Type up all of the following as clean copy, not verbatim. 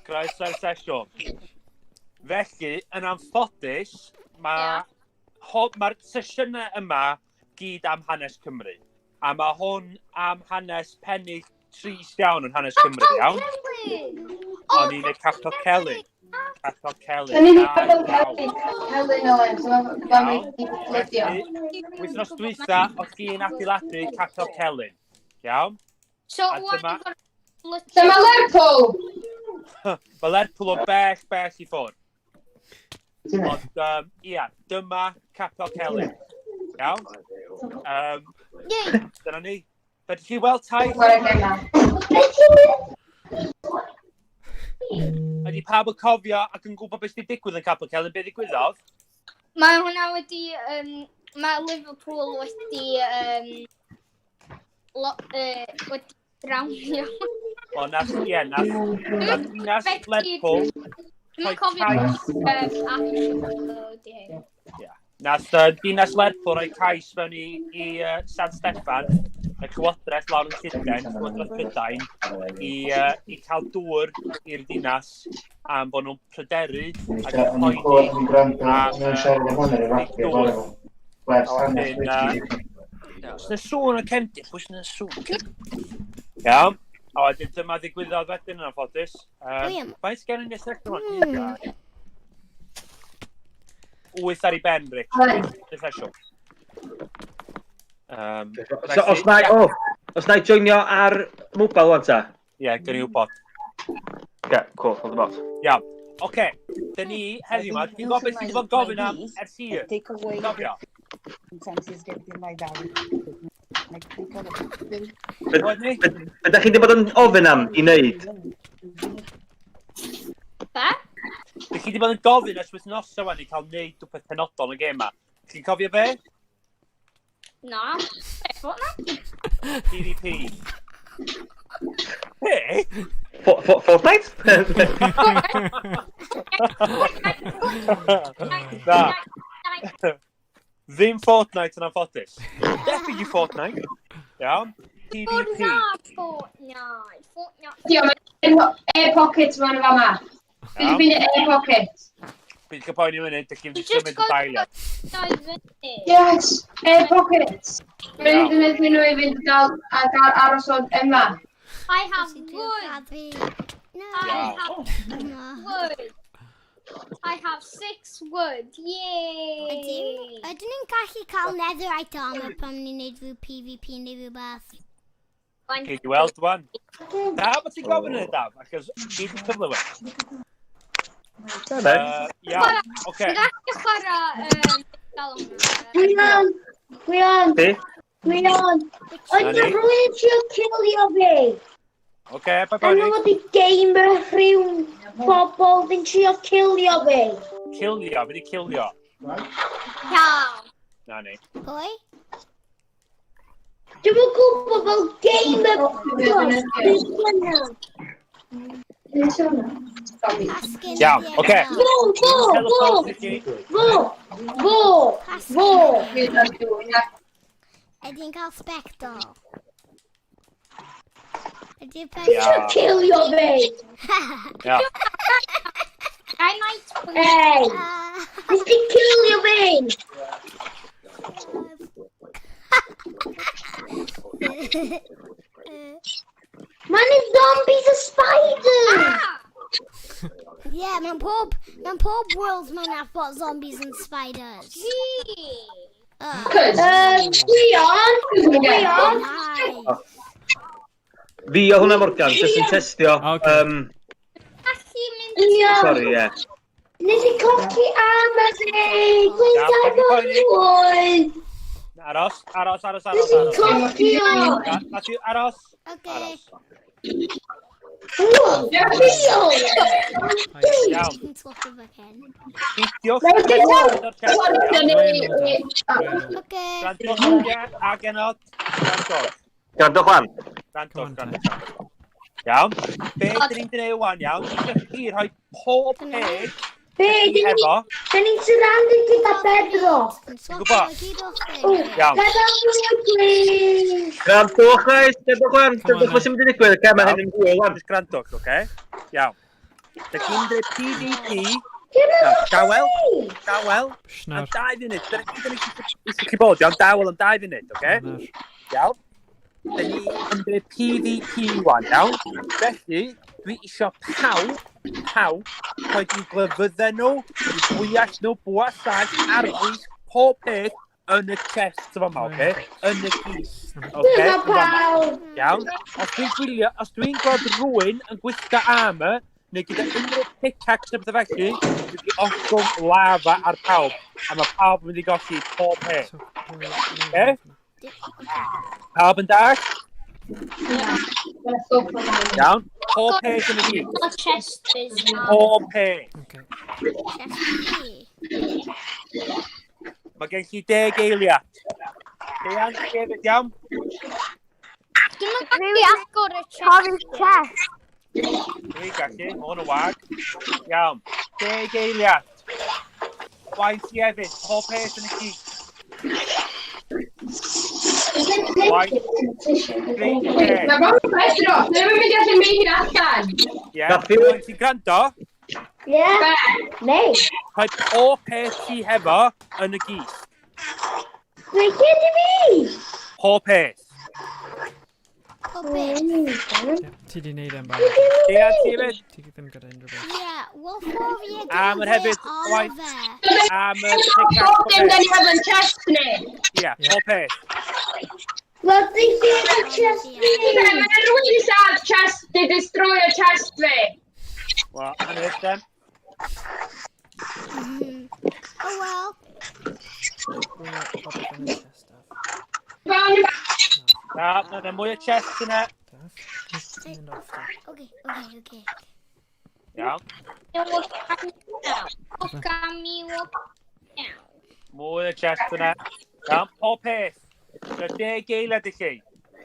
Croeso i'r sesiwn. Felly, yn anffodus, mae yeah. Mae'r sesiynau yma gyd am hanes Cymru. A mae hwn am hanes pennill trist iawn yn hanes Cymru, iawn? O'n i'n ei Capel Celyn. Capel Celyn. O'n i'n Capel Celyn, Celyn Owen, so mae'n mynd i fflydio. Wythnos dwytha, o'ch chi'n adeiladu Capel Celyn. Iawn? So, wan i Dyma Lerpwl! Mae Lerpwl o bell, bell i ffwrdd. Ond, ia, dyma Capel Celyn. Iawn? Dyna ni. Fedrwch chi weld taith? Ydy pawb yn cofio ac yn gwybod beth sydd wedi digwydd yn Capel Celyn? Be ddigwyddodd? Mae hwnna wedi... Um, mae Liverpool wedi... Um, lo, wedi drawnio. O, nath, ie, nath, nath dinas Lerpwl Dwi'n cofio actual di hyn. Ie. Nath dinas Lerpwl rhoi cais mewn i, i San Steffan, y llywodraeth lawr yn Llundain, llywodraeth Prydain, i, i cael dŵr i'r ddinas am bod nhw'n pryderu ac yn poeni am dŵr. Wedyn, Os yna sŵn yn cefndir, pwy sy'n sŵn? Iawn. A wedyn dyma ddigwyddodd wedyn yn anffodus. Um, faint gen i'n eich mm. 8 ar ei ben, Rick. 8 sesiwn. So, os na, oh, os na i joinio ar mobile wan ta? Ie, yeah, gen i wybod. Oce, okay, cool, hold about. Iawn. Oce, okay. dyn ni heddiw yma, dwi'n gwybod beth sydd wedi bod yn gofyn am ers hir. Gofio. Be da chi wedi bod yn ofyn am i wneud? Be? Dych chi wedi bod yn gofyn ers wythnosau wan i cael wneud rhywbeth penodol yn y gêm ma. Chi'n cofio be? Na. Fortnite? PvP. Be? Fortnite? Na. Ddim Fortnite yn anffodus. Debyg i Fortnite. Iawn. PvP. Fortnite. Fortnite. Diolch, mae'n air pocket ma'n fama. Fi wedi ffeindio air pocket. Bydd cael poeni munud, dych chi'n symud y dailiad. Yes, air pocket. Mae'n mynd yn ydyn nhw i fynd dal a gael aros o'n yma. I have wood. I have wood. I have six wood. Yay! Ydyn ni'n gallu cael netherite armor pan ni'n neud rhyw PvP neu rhywbeth? Gei di weld wan. Da, bod ti'n gofyn yn y daf, achos gei di cyfle wan. Iawn, oce. Dwi'n gallu chwarae dal Gwion! Gwion! Be? Gwion! Oedd na rhywun yn trio cilio fi! Oce, bye A bye. nhw wedi gamer rhyw bobl fi'n trio cilio fi. Cilio, fi di cilio. Iawn. Na ni. Pwy? Dwi'm yn gwybod fel gamer Iawn, oce. Fo, fo, fo, fo, fo, fo. Ydy'n cael spectol? Ydy'r peth... Ti'n trio cilio fi? Ia. I might... Ei, nes ti cilio fi? Mae'n y zombies a spiders! Ah! Yeah, mewn pob, mewn pob world mae'n nabod zombies and spiders. Gee. Gwion! Gwion! Nice. Fi o hwnna Morgan, jyst yn testio. Ocê. Gallu mynd... Gwion! Sorry, ie. Nes i colli armor fi! Dwi'n Iawn, gael paid poeni. wood! Aros, aros, aros, Nes aros, i aros. colli o! Matthew, aros. Okay. Aros. Whoa, Gwion! Iawn. Chi'n twtio fy cyn. Peidiwch. Mae'n Gwrando ar chat, iawn? Okay. Gwrandwch, ie, a genod. Gwrandwch. Gwrandwch wan. Gwrandwch, Come on, gwrandwch. Iawn. Be dyn ni'n gwneud wan, iawn? Eisiau chi rhoi pob peth Be, chi dyn ni- efo. dyn ni'n surrounded gyda bedrock. Yn gwbod. swatio gyd off Oh, fi. Iawn. Bedrock, please! Gwrandwch, guys. Gwrandwch wan. Come on, Gwrandwch beth sy'n mynd i ddigwydd. Oce, mae hyn yn hwyl wan. Jyst gwrandwch, oce? Iawn. Da chi'n dweud PvP. Lle mae Dawel, dawel, am Snar. 2 funud. Dyna gyd yn eisiau chi bod, iawn, dawel am 2 funud, oce? Snar. Iawn. Da ni yn gwneud PvP wan, iawn? Felly, dwi isio pawb, pawb, rhoi i'w glyfyddau nhw, i'w bwyall nhw, bwa saeth, arfwys, pob peth yn y chest yma, oce? Yn y gist, oce? Dyma pawb. Iawn? Os dwi'n gwylio, os dwi'n gweld rhywun yn gwisgo armor, neu gyda unrhyw pickaxe neu bethau felly, dwi'n mynd i ostwng lava ar pawb, a mae pawb yn mynd i golli pob peth. So, pwy- Oce? Pawb yn dallt? Let's go for that. Iawn? Pob peth yn y gyd. O chests. Pob peth. Oce. Chest Mae gen chi 10 eiliad. Deian, hefyd, iawn? Dwi'n mynd gallu agor y Torri'r chest. chest. Dwi'n gallu, mae hwn yn wag. Iawn. 10 eiliad. Wain ti hefyd, pob peth yn y gyd. Wain. Wait, mae bob yn pressure off. Ddim yn mynd i allu mynd allan. Ie, Matthew? Wain ti'n gwrando? Ie. Be? Neu. Rhoi pob peth ti hefo yn y gyd. Dwi'n cyd i fi. Pob peth. O beth? Ie, ti di neud e'n barod. Deian, ti hefyd? Ti ddim gyda unrhyw beth. Ie, wel ffordd fi A ma'r hefyd, armor waith. fe. Am y pickaxe, Pob pob dim peth. da ni hefo yn chest ni. Ie, pob peth. Wel, dwi'n cyd i chest fi. Mae rhywun i sad chest, di destroy y chest fi. Wel, hynny ydym. Oh well. Pwy popeth yn y chest, Daf? Found Na, mae yna mwy o chests yna. Daf? Ti'n mynd off, Daf. Okay. Iawn. Okami, now. Mwy o chest yna. Iawn, pob peth. So, 10 eiliad i chi.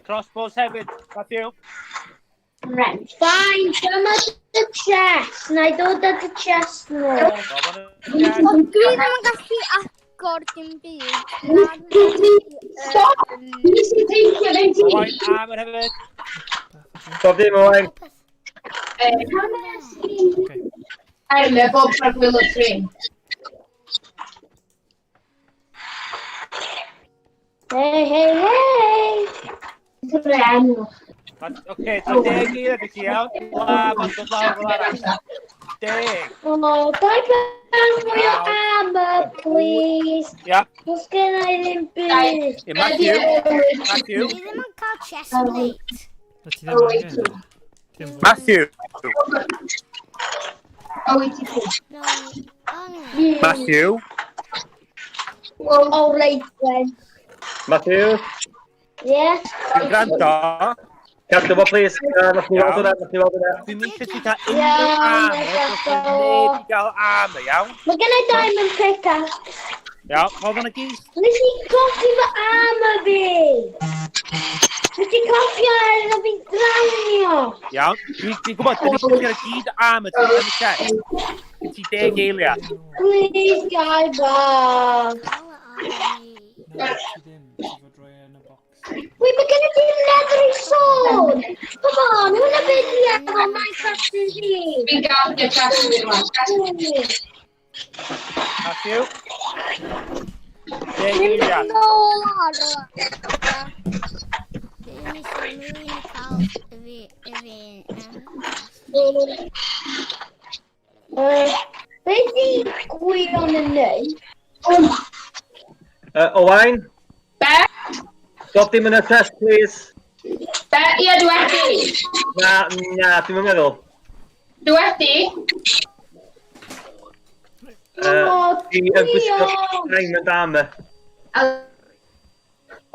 Crossbows hefyd, Matthew. Right, fine. Dyma dy chest. Na i ddod at y chest nôl. Bob yn y chest. Dwi ddim yn gallu agor dim byd. Stop! Ni sy'n teithio ddim ti. Owain, armor hefyd. Bob dim, Owain. Popeth. Oce. Erle, bob tra'r gwaelod sgrin. Hey, hey, hey. Enw. Oce, so 10 eiliad i chi, iawn. Lava, dod lawr fel arall. 10. Oh, dau bach mwy o armor, please. Ia. Os gen i ddim byd. Ie, Matthew. Matthew. Fi ddim yn cael chest plate. Na ti ddim angen. Ti ddim fod. Matthew. Oh, 82. No, oh no. Matthew. Oh, right then. Matthew, Yeah. Ti'n gwrando? cadw fo, please. Na, nath ni weld hwnna, nath ni weld hwnna. Dwi'n eisiau ti cael unrhyw Iawn, armor, na os gadw. neb i gael armor, iawn? Mae gen i diamond pickaxe. Iawn, hold on a gys. Nes i colli fy armor fi. Nes i colli ar iddo fi drawnio. Iawn, dwi'n dwi gwybod, dyn ni eisiau gael gyd armor ti'n yn y chest. Gen ti 10 eiliad. Please, guy bach. Cael y armor. Na, ti ddim. Ti fod rhoi e yn y box. Wait, mae gen i ti leathery sword. Come on, hwnna beth i efo Minecraft yn fi. Fi'n gael y chest fi rwan. Matthew. Deg Mynd eiliad. nôl ar y Ddim eisiau rhywun i cael y fi, y fi. Beth i Gwion yn neud? Owain, Be? bob dim yn y chest, please. Be? Ie, dwi wedi. Na, na, dwi'n meddwl. Dwi wedi. O, Di yn gwisgo Gwion! diamond armor.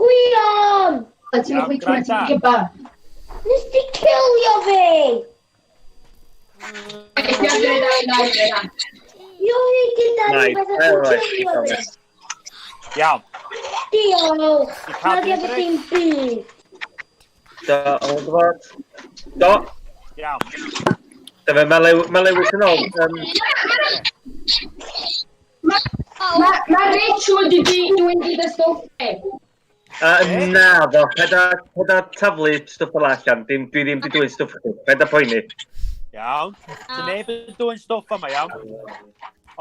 Gwion! Ti'n Iawn, gwranda. gyba. Nes ti kilio fi? Yo, hi gyda Nice, rhywbeth well, yn right, kilio fi. Iawn. Diolch. Ti cael Na di efo dim dim byd. Do, o'n gwybod. Do, Iawn. dyma, mae Lew, mae Lewis yn ôl. Mae Rich wedi di dwi'n di dy stwff fi. Na, ddo, paid a taflu stwff fel allan. Dim, dwi ddim di dwyn stwff chdi. Paid a poeni. Iawn. So neb yn dwyn stwff yma, iawn?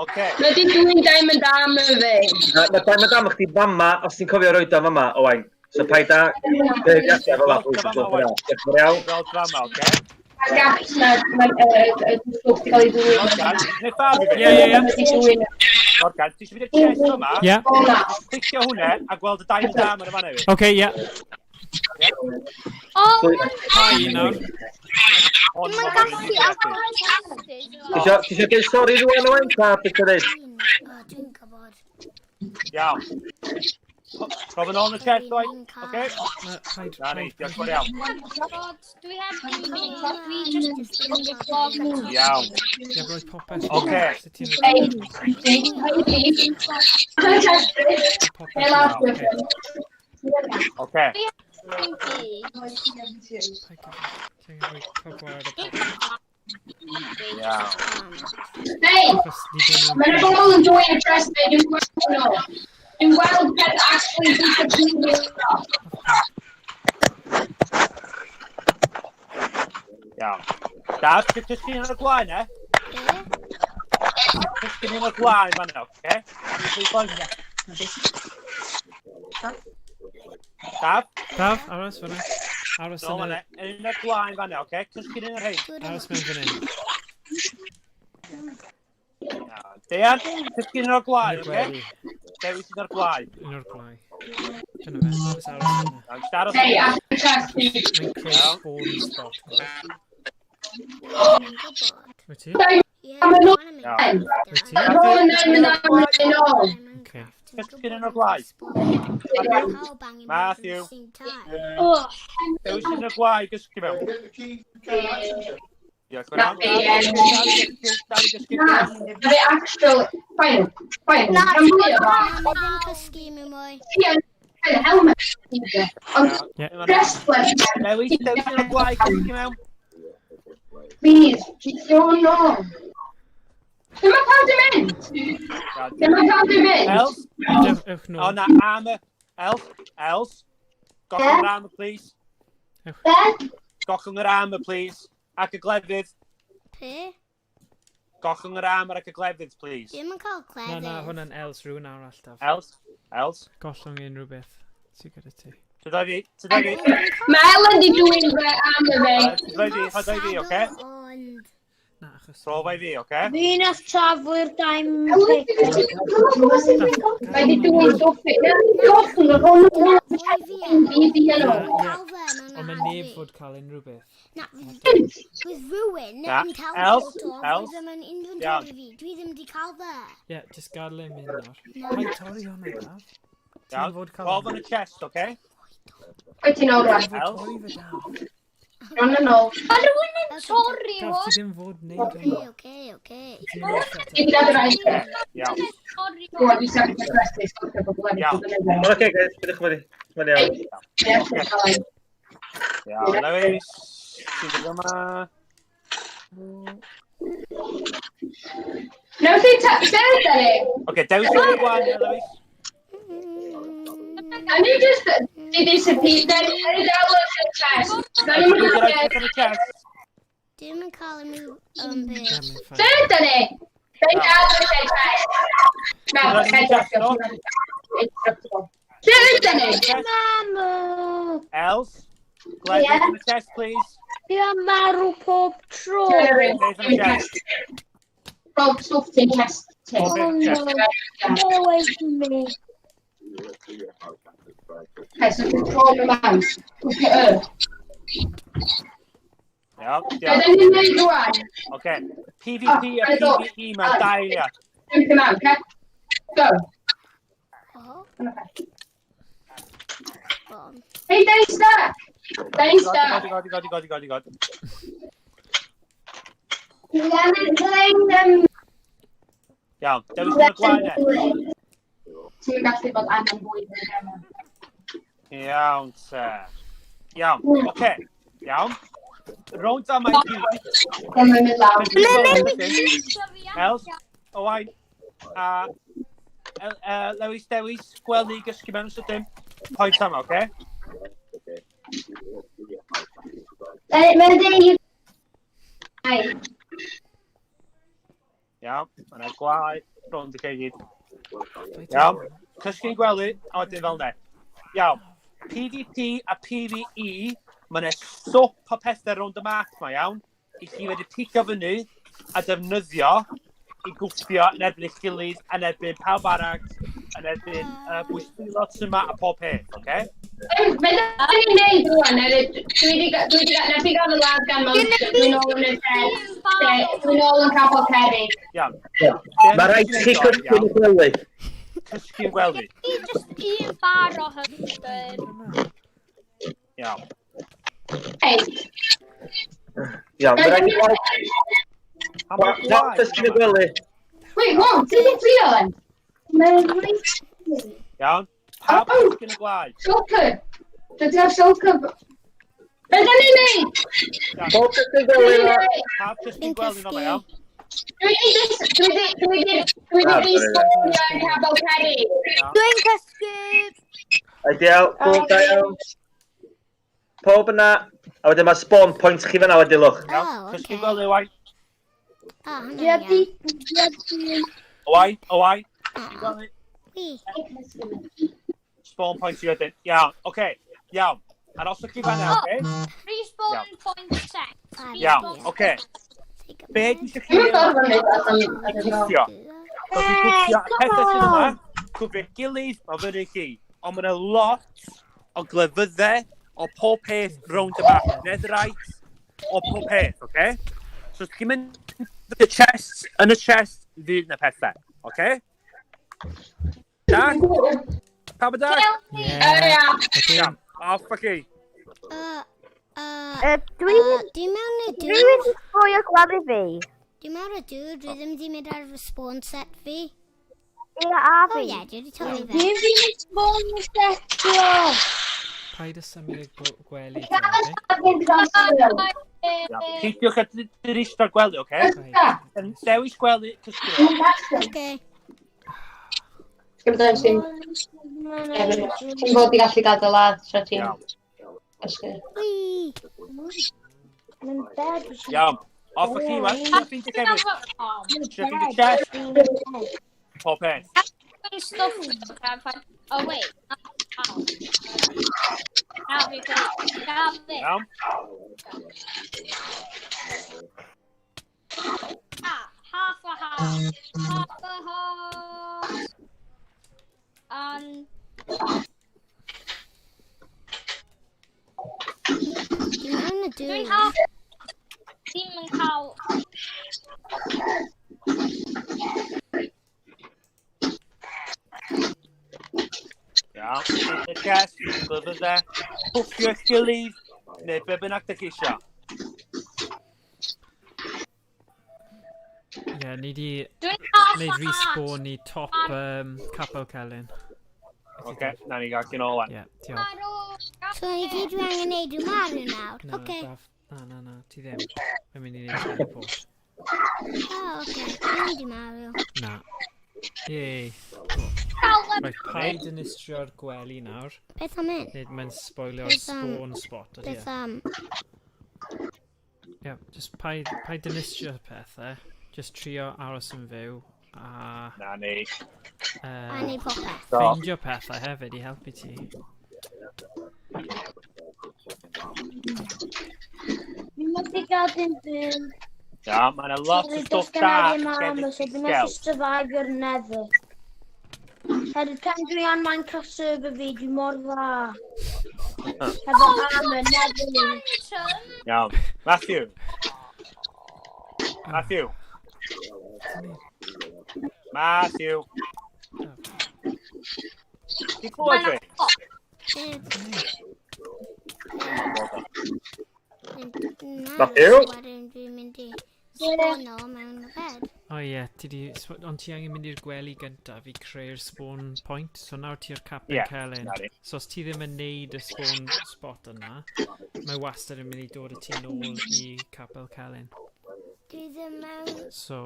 Oce. Mae di dwyn diamond armor fi. Mae diamond armor chdi fama, os ti'n cofio roed o fama, Owain. So paid â... Dweud allan fel 'na, pwy sy'n dod yna. Diolch yn fawr iawn. Fel drama, oce? Mae'r gaps na, mae'r stwff di cael ei ddwyn. Morgan, neu fab i fi? Ie, ie, ie. Mae di dwyn. Morgan, ti eisiau mynd i'r chest yma? Ie. O na. Clicio hwnna a gweld y diamond armor yma hefyd. Oce, ie. O, Hi nawr. Hwn Dwi'n ma' gallu hwn yn agor chests. Ti isio deud sori rwan, Owain? Ta, beth ti'n dweud? O, dwi'n gwybod. Iawn. Rho fy nôl yn y chest, oed. Oce? Na, paid. Na ni, diolch yn fawr iawn. God, dwi heb dim byd. Dwi just yn vlog. Iawn. Ie, roi popeth. Oce. Sut ti'n Ei, rhoi ei, ei. Chest fi. popeth? Ei, lawr. Oce. Oce. Dim byd. Paid Ti'n rhoi cael gwared o popeth. Iawn. Hei, Achos ni ddim yn... mae yna bobl yn dwyn y chest fi, dwi'n gweld nhw. Dwi'n gweld peth actually disappear. Iawn. Dad, ti'n cysgu yn y blaen, e? Be? Cysgu yn y blaen fan oce? Dad, Daf, aros fyna. Aros nôl yn fan y... Yn y blaen fan oce? Cysgu yn y rhain. Aros mewn fan hyn. Iawn. Deian, cysgu yn o'r Yn blaen, y oce? gwely. Dewis yn o'r blaen. Yn o'r gwlau. Dyna fe. Jyst aros fyna. Iawn, jyst aros. Hei, allan y chest fi. Mae'n creu spawn spot. gweld? Dwi'n gwybod. Wyt ti? Ie, Ma' nhw- dwi'n Iawn. Wyt ti? Rhoi yn diamond armor yn ôl. Oce. Cysgu yn o'r blaen. Pawb angen bod yn Matthew. y same time. Oh, Dewis yn y gwlau gysgu mewn. Diolch yn Na, fawr. fi, Dal i gysgu. Na, fe actual... Fine, fine. Na, Rhan fwya o Na, mae ddim cysgu mewn mwy. Ti yn yn helmet. Ond Ie. breastplate, Dewis, dewis yn y gwlau gysgu mewn. please, don't know. Dyma pawb di mynd. Iawn. Dyma pawb di mynd. Els, Ewch ewch o nôl. na, armor. Els, Els. Gollwng yr armor, please. Beth? Gollwng yr armor, please. Ac y glefydd. Pe? Gollwng yr armor ac y glefydd, please. Dwi'n yn cael Na, clefyd. na, hwnna'n Els rhywun arall, Daf. Els, Els. Gollwng unrhyw beth sydd gyda ti. Tydau fi, tydau fi. Mae Ellen di dwyn fy armor fi. Tydau fi, tydau fi, oce? Ond... Na, achos... Tro fai fi, oce? Fi nath taflu'r diamond Ellen pick. di Mae di dwyn stwff fi. Mae di gollwng yr hwn Fwy fi e. fi fi yn ôl. Cael fe mewn Ond mae ardd neb fi. fod cael unrhyw beth. Na, with rhywun Na, yn cael Els, portal, Els. fydd e mewn inventory fi. Dwi ddim wedi cael fe. Ie, yeah, just gadael e mynd nawr. Na. Paid torri hwnna, Daf. Ti'n Iawn. fod cael Rho yn y chest, oce? Wyt ti'n ôl rwan? Ti'n fod torri fe, Daf. Rhan yn ôl. Mae rhywun yn torri Daf, hwn. ti ddim fod wneud Oce, hwnna. oce, oce. Ti'n mynd i Ti gyda dy rai. Iawn. Torri hwn. Rwan, dwi'n sefyll y chest i stopio pobl Iawn. Mae'n oce, guys. Byddwch wedi. Mae'n iawn. Iawn, Lewis. Ti'n dod yma. Newch chi beth ni? Oce, dewis yn y gwael, Lewis. A ni just di disappear. Then yn dal yn y chest. Da ni'n Dwi'n mynd rhoi peth yn y chest. Dwi'n yn cael unrhyw Ie, beth. mae'n fine. Beth da ni? Fe'n dal yn y chest. Na, fe'n dal Lle ydyn ni? Mama! Els. Glefydd Ie. yn y chest, please. Fi am marw pob tro. Glefydd yn y chest. Rob stwff ti'n chest ti. Pob Oh yn y chest. no. Get away from me. Okay, so control the mouse. Look at her. Iawn, Be diolch. da ni'n neud rwan? Oce. PvP a Oh, PvE mae'n dau eiliad. Jump him out, okay? Go. O, Okay. bon. Hey, Danny Stark! Danny God, Stark! God, God, God, God, God. Lemon, Iawn, dewis yn y gwael, e. Ti'n gallu bod angen bwyd yn y yma. Iawn, te. Iawn, oce. Iawn. Rownd am i gyd. Dwi'n mynd lawr. Els, Owain, a Lewis Dewis, gweld ni gysgu mewn sydyn. Point yma, oce? Mae'n deud Iawn, mae yna gwlau rownd y lle i gyd. Iawn, cysgu'n gwely, a wedyn fel ne. Iawn, PvP a PvE, mae yna swp o pethau rownd y map ma, iawn, i chi wedi picio fyny a defnyddio i gwffio yn erbyn eich gilydd, yn erbyn pawb arall, yn erbyn bwystfilod sy'n yma a pob peth, oce? Okay? Be da ni'n neud rwan, dwi wedi nath i gael fy ladd gan monster, dwi'n ôl yn y lle, dwi'n ôl yn capel cerrig. Iawn. Mae rhaid chi cysgu'n gwely. Cysgu'n gwely. I just un bar o hunger. Iawn. Hey. Iawn, mae rhaid i pawb cysgu'n gwely. Wait, what? Ti'n mynd trio yn? Iawn. Pawb cysgu'n y gwlau. Shulker. Dwi ar shulker. Be da ni'n neud? Pawb cysgu'n gwely. Pawb cysgu'n gwely no, iawn. Dwi wedi respawnio yn Capel Cerrig. Dwi'n cysgu. Ideal, cool, da iawn. Pawb yna. A wedyn mae spawn point chi fyna wedyn, lwch. Oh, Cysgu'n okay. gwely, Owain. Oh, hwnna'n iawn. Owain, Owain. Cysgu'n gwely. Wee. Spawn point i wedyn. Iawn, oce. Okay. Iawn. Aroswch chi fanna, oce? Respawn point set. Iawn, oce. Okay. Be dwi eisiau chi Dwi'n gorfod neud allan. gwffio? So dwi'n gwffio y pethau sydd yma, gwffio gilydd, mae fyny chi. Ond mae yna lot o glefyddau, o pob peth rownd y map. Netherite, o pob peth, oce? Okay? So os chi'n mynd y chest, yn y chest, fydd yna pethau, oce? Okay? Da? Pawb yn da? Yeah. Iawn, off â chi. Dwi Dwi'n mewn y dwi dŵr. wedi sbwylio gwely fi. Dwi'n mewn y dŵr, dwi ddim wedi mynd ar fy spawn set fi. Ie, a O fi. ie, dwi wedi torri fe. Dwi wedi spawn setio. Paid â symud y gwely te, oce? Peidiwch â diristrio'r gwely, oce? Paid. Dewis gwely, cysgu. Oce. Ti'n ti'n fod i gallu gadael ladd tra ti'n Iawn. cysgu. Wee. Iawn. Off â chi, wan. Trio ffeindio hefyd. Trio ffeindio chest. Pob peth. Stuff. Oh wait. Now fi Gael fi. Iawn. Ah, half a heart. Half a heart. And Dwi'n mewn y dwi'n dŵr. half. Ddim yn cael. Iawn. Ffeindio chest. Glyfyddau. Hwffio eich gilydd. Neu be bynnag dych chi eisiau. Ie, ni di Dwi'n half a wneud heart. respawn i top Capel Celyn. Oce, na ni gael cyn ôl wan. Ie, diolch. Marw. So ni gyd dwi angen neud yw marw nawr. Na, Oce. Daf, na, ti ddim. Mae'n mynd i wneud teleport. O, oce. Dwi'n mynd i marw. Na. Yay. Cael Right, paid yn istrio'r gwely nawr. Beth am hyn? Nid mae'n spoilio'r Beth am- spawn spot, ydy e? Beth am... Ie, just paid, paid dinistrio pethau. Just trio aros yn fyw a Na ni. A neud popeth. So, ffeindio pethau hefyd i helpu ti. Dwi'n methu gael dim byw. iawn, mae yna lot o Does stwff da genna i ddim armor, so gen dwi'n methu Skel. survivio'r nether. Hefyd, pan dwi ar Minecraft server fi, dwi mor dda. Hefo armor, nether. Iawn. Matthew. Matthew. Matthew. Ti'n clywed fi? Na, Matthew? wedyn dwi'n mynd i spawno mewn y bed. O ie, ti di... Ond ti angen mynd i'r gwely gyntaf i creu'r spawn point, so nawr ti ar Capel Ie, Celyn. na ni. So os ti ddim yn neud y spawn spot yna, mae wastad yn mynd i dod â ti nôl i Capel Celyn. Dwi ddim mewn... So,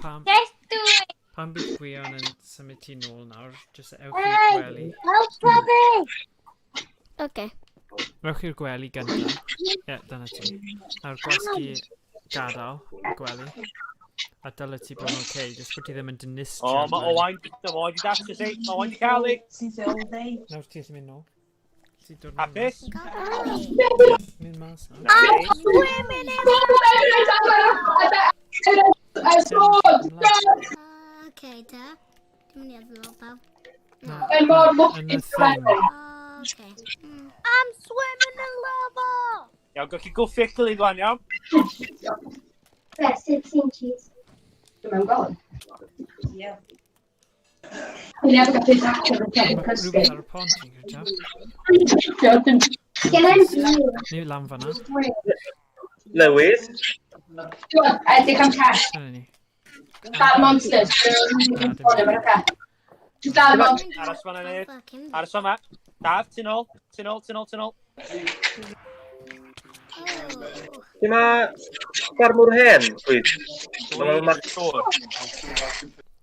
pam, Just do it. pam bydd Gwion yn symud ti nôl nawr, jyst ewch i'r Hey! gwely. Helpa fi! Oce. Rewch i'r gwely gyntaf. Ie, yeah, dyna ti. Nawr gwasgu gadael y gwely. A dyle ti bod yn oce, okay, jyst bod ti ddim yn dinistrio. O, mae Owain, mae Owain di datrys ei, mae Owain di cael ei. Nawr ti'n gallu mynd nôl. Ti'n dod nôl. Hapus? Mynd mas nawr. I'm swimming in Oce, da. Dwi'n mynd i addo pawb. Na, Yn mor yn y lwcus. thing. Oce. I'm swimming in lava. Iawn, gewch chi gwffio eich gilydd wan, iawn? Be, 16 cheese. Dwi'n mewn gweld. Dwi'n never got this actor yn Kevin Mae Cusky. rhywbeth ar y pont fi'n credu. Gen i'n Neu lan fan'na. Lewis. Dwi'n edrych am cash. Dyna ni. Dal monsters. Na, dim Dwi'n byd. Dal monsters. Aros fan'na, Nid. Aros fan'na. Daf, ti'n ôl, ti'n ôl, ti'n ôl, ti'n ôl. Lle mae ffarmwr hen, please? Dwi'n siŵr.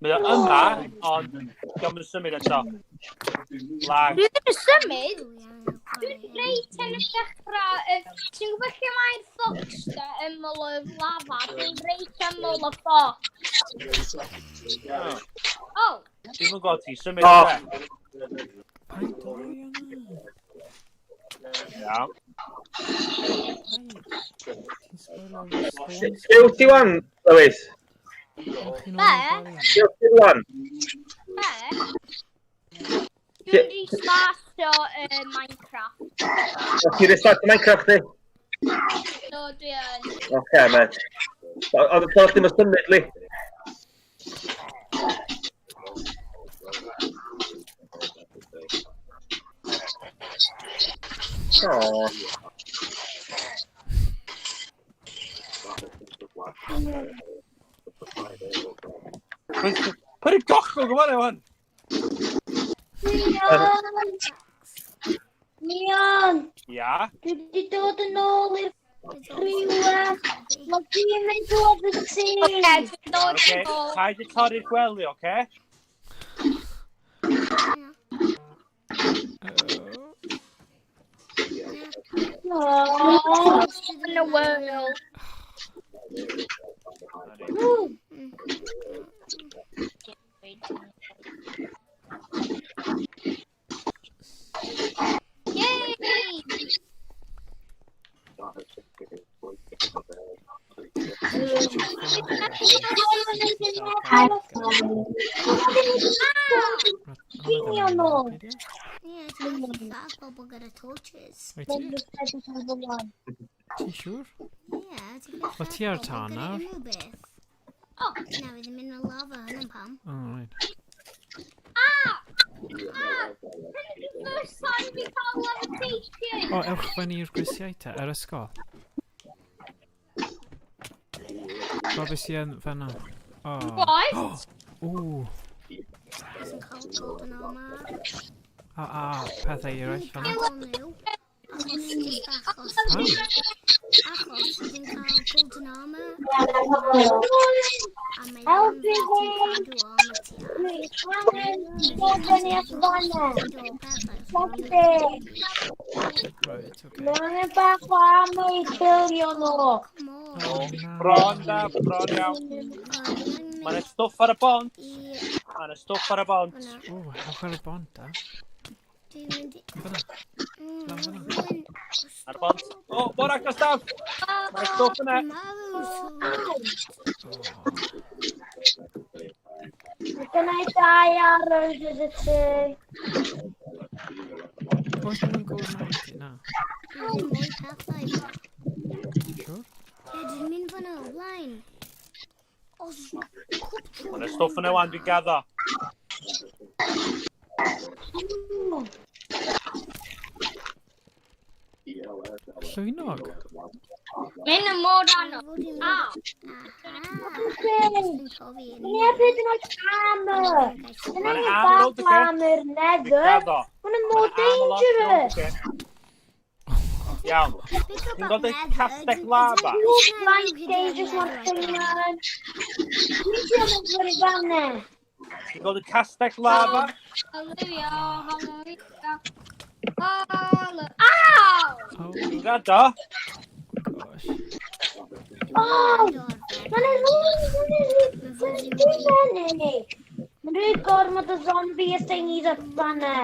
Mae o yma, ond diolch yn symud eto. Lag. Dwi ddim yn symud. Dwi'n reit yn y dechrau. Ti'n gwybod lle mae'r fox da ymyl y lava? Dwi'n reit ymyl y fox. Oh, Dwi'm yn gweld ti symud. O. ynde? Paid torri yna. Iawn. Paid. Ti'n spoiler spawn. Lle wyt ti wan, Lewis? Ewch chi nôl Be? i'r gwely. Lle wyt ti wan? be? Dwi'n restartio Minecraft. O, ti restart Minecraft di? So dwi yn. Oce, met. Oedd y ffordd ddim yn symud, li. O. Pwy yw'r gochwg yma, Ewan? Mion! Mion! Ia. Dwi wedi dod yn ôl i'r rhywle. Mae dwi'n mynd level Oce, dwi'n dod Oce, yn ôl. paid i torri'r gwely, oce? Oh. In the world. Yay! Cinio nôl. Ie, ti'n gallu lladd bobl gyda torches. Wyt ti? Ti'n siŵr? Ie, ti'n gallu Wel, ti ar lladd tân bobl gyda nawr. unrhyw beth. Oh. Na, fydd yn mynd o lava hynny'n pam. Oh, right. Ah! Ah! First time fi cael levitation! O, ewch fyny i'r grisiau te, yr ysgol. Go beth sy'n fan'na. O. What? Ww. Sy'n cael golden armor. A pethau eraill fan'na. Cael nhw. Achos, just achos. Pam? Achos, dwi'n cael golden armor. A mae Helpu yn ti fi. cadw armor ti ar. Dwi angen dod fyny at fanna. Cadw pethau. Helpu. Right, okay. Mae angen bach o ammo i bilio nhw. Come on. Oh, na. Bron da, bron iawn. O, Mae dwi'n yna stwff ar y bont. mynd i... Mae yna stwff ar y bont. Hwnna. Ww, ewch ar y bont, da. Dwi'n mynd i... Fan'na. Lan fan'na. Rwy'n... Ar y bont. O, mor agos daf! Mae yna stwff yna. Marw. Oh. Mae gennau dau arrows gyda ti. Oes nhw'n golden armor ti? Na. Dwi'n mwy pethau. Siŵr? Ie, dwi'n mynd fyna o blaen. Os... Mae yna stwff yna wan, dwi'n gaddo. Llwynog. Mynd yn mor anodd. Ah! Aha. Okay. Dwi'n profi yn... Ni heb hyd yn oed armor. Dyna Mae'n ni armor bach old, o oce? armor Dwi'n nether. gaddo. Mae'n more Mae'n armor lot, dangerous. oce? Iawn. Ti'n gweld y castell lava? Faint dangerous mae'r thing man. Dwi'n trio mynd fyny fanna. Ti'n gweld y castell lava? Hallelujah, hallelujah. Oh, look. Ow! Oh, Dwi'n gwrando. gosh. Oh! Mae'n rhywun! Mae'n rhywun gormod o zombie a thingies up fanna.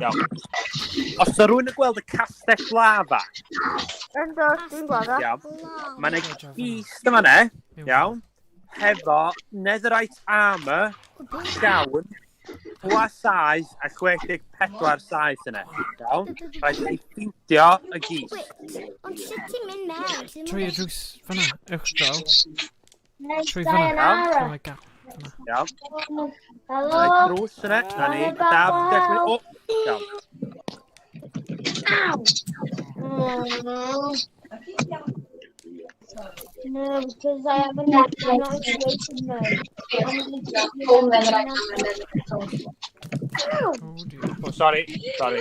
Iawn. Os yna rhywun yn gweld y castell lava, Ynddo, dwi'n gweld o. iawn, mae yna gist yma ne, iawn, hefo netherite armor, llawn, bwa 7 a 64 saeth yna. Iawn? Rhaid i chi ffeindio y gist. Wait, ond sut ti'n mynd mewn? Ti ddim yn Trwy y gallu- drws fyna, uwch draw. Trwy fyna. Sayonara. Trwy mae gap fyna. Iawn? Helo. Mae drws yna. Na ni. Daf, dechrau. O! Iawn. Ow! Mm. No, because I haven't I'm not creative mode. Ow! Oh dear. Oh, sorry. Sorry.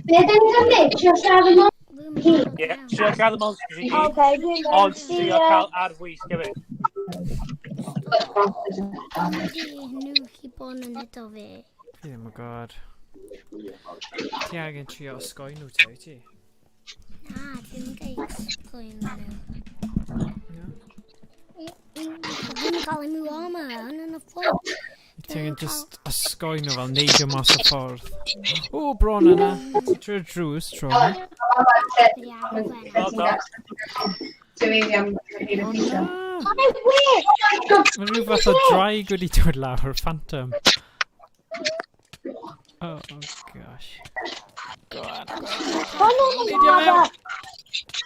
Be da ni'n gwneud? Trio siarad yn Dwi'n mynd Ie, mewn. trio cael y monsters i gyd, Okay, dwi'n ond mynd. trio See ya. cael arfwys hefyd. Ydy nhw chi bod yn hito fi. Fi ddim yn gwybod. Ti angen trio osgoi nhw te, wyt ti? Na, dwi'n gael osgoi nhw. Ie. Dwi'n cael ei mwy armor, yn y ffordd. Ti angen just osgoi nhw fel neidio mas o ffordd. O, bron yna. Trwy'r drws, tro yna. Fi ar y Well done. O na! Mae'n wir! Mae rhyw fath o draig wedi dod lawr, phantom. Oh, oh gosh. Go on, go on. Hwn yn y lava!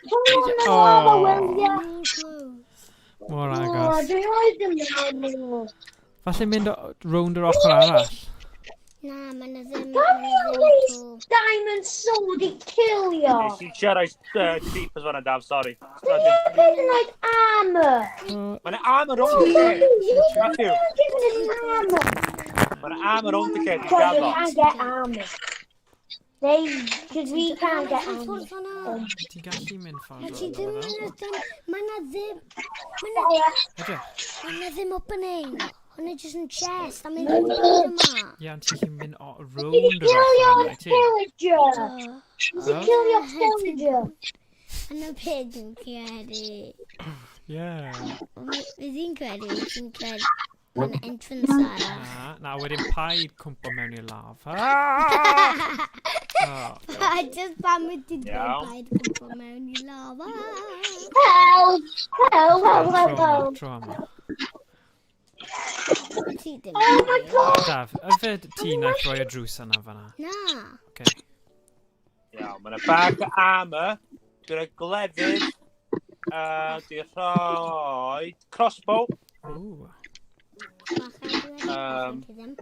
Hwn yn y lava, William! Mor O, agos. Dwi'n rhaid yn mynd. Falle mynd rownd yr ochr arall. Na, mae yna ddim... Pam ma' i 'na ddim always at all. diamond sword i kilio? Nes i trio rhoi creepers fan'na, Daf, sorry. Dwi'n hyd yn oed armor. Mae yna armor rownd y lle. Matthew, You're giving us armor. mae yna armor rownd y lle, dwi'n Because we gaddo. can't get armor. They, because we can't get Mae'n armor. ffordd fan'na. Ti'n gallu mynd ffordd Na, ti rownd ddim o yn fel. ddim... Mae yna ddim... Mae yna Edrych. ma' 'na ddim opening. Hwna jyst yn chest. A mae'n ddim yn yma. Ie, ond ti'n gallu mynd Did you rownd yr kill ochr your yna, ti? pillager? Did you Oh. kill your pillager? Yna peth dwi'n credu. Ie. Fydd hi'n credu, ti'n credu. Mae'n entrance arall. Na, na, wedyn paid cwmpo mewn i'r lava. Oh, A just pan wyt ti'n dweud Iawn. paid cwmpo mewn i lava. Help! Help, help, help, tro yma, help. tro yma. Ti ddim. Oh my god! Daf, yfed ti naeth roi y drws yna fan'na. Na. Okay. Iawn, mae yna bag o armor. Dwi'n rhoi glefydd. Dwi'n rhoi crossbow. Ooh. Bach a dwi ti ddim.